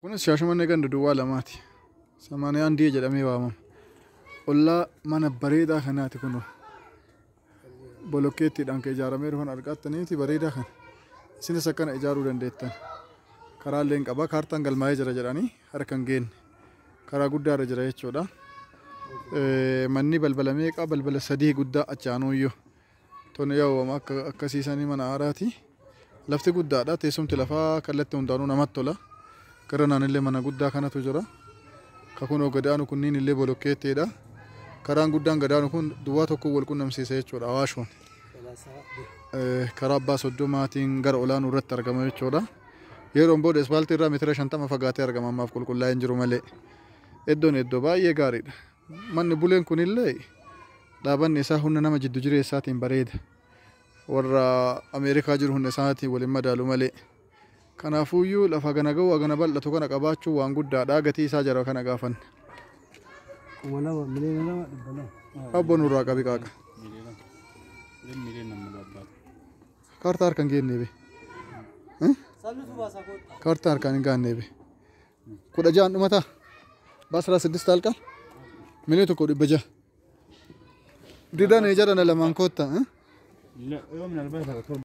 Kunis Shaashamannee ganda duwwaa lamaati. Samaaniyaa Andii jedhamee waamama. Ollaa mana bareedaa kanaati kunoo. Bolokkeettiidhaan kan ijaarameeru kan argattaniiti bareedaa kana. Isinis akkana ijaaruu dandeettan. Karaallee hin qaba. Kaartaan galmaa'ee jira jedhanii harka hin geenne. Karaa guddaarra jira jechuudha. Manni balbala meeqa? Balbala sadii guddaa achi aanuyyuu. Tuni yaa'u akka akkasiisanii mana haaraati. Lafti guddaadha. Teessumti lafaa kallattii hundaanuu namatti tola. Gara naanillee mana guddaa kanatu jira. Ka kunoo gad aanu kunniin illee bolokkeettiidha. Karaan guddaan gad aanu kun duwwaa tokko wal qunnamsiisa jechuudha Awaashoon. Karaa abbaa soddomaatiin gara olaanuu irratti argama jechuudha. Yeroon booda ispaaltii irraa meetira 50 fagaatee argama ammaaf qulqullaa'ee hin jiru malee. Iddoon iddoo baay'ee gaariidha. Manni buleen kunillee dhaabanni isaa humna nama jiddu jireessaatiin bareeda. Warra Ameerikaa jiru humna isaatiin waliin madaalu malee. Kanaafuuyyuu lafa gana ga'u hagana bal'atu kana qabaachuun waan guddaadha. Gatii isaa jara kana gaafanne. 2000 2,200,000. Abbo nurraa qabi qaaqa. Kaartaa harkaan geenne be. Kaartaa harkaan hin gaanne be. 16n dhumataa? በአስራ ስድስት አልቃል 1,600,000. Didan jedhan lamaan koottaa. Yoo minaalbaata torba.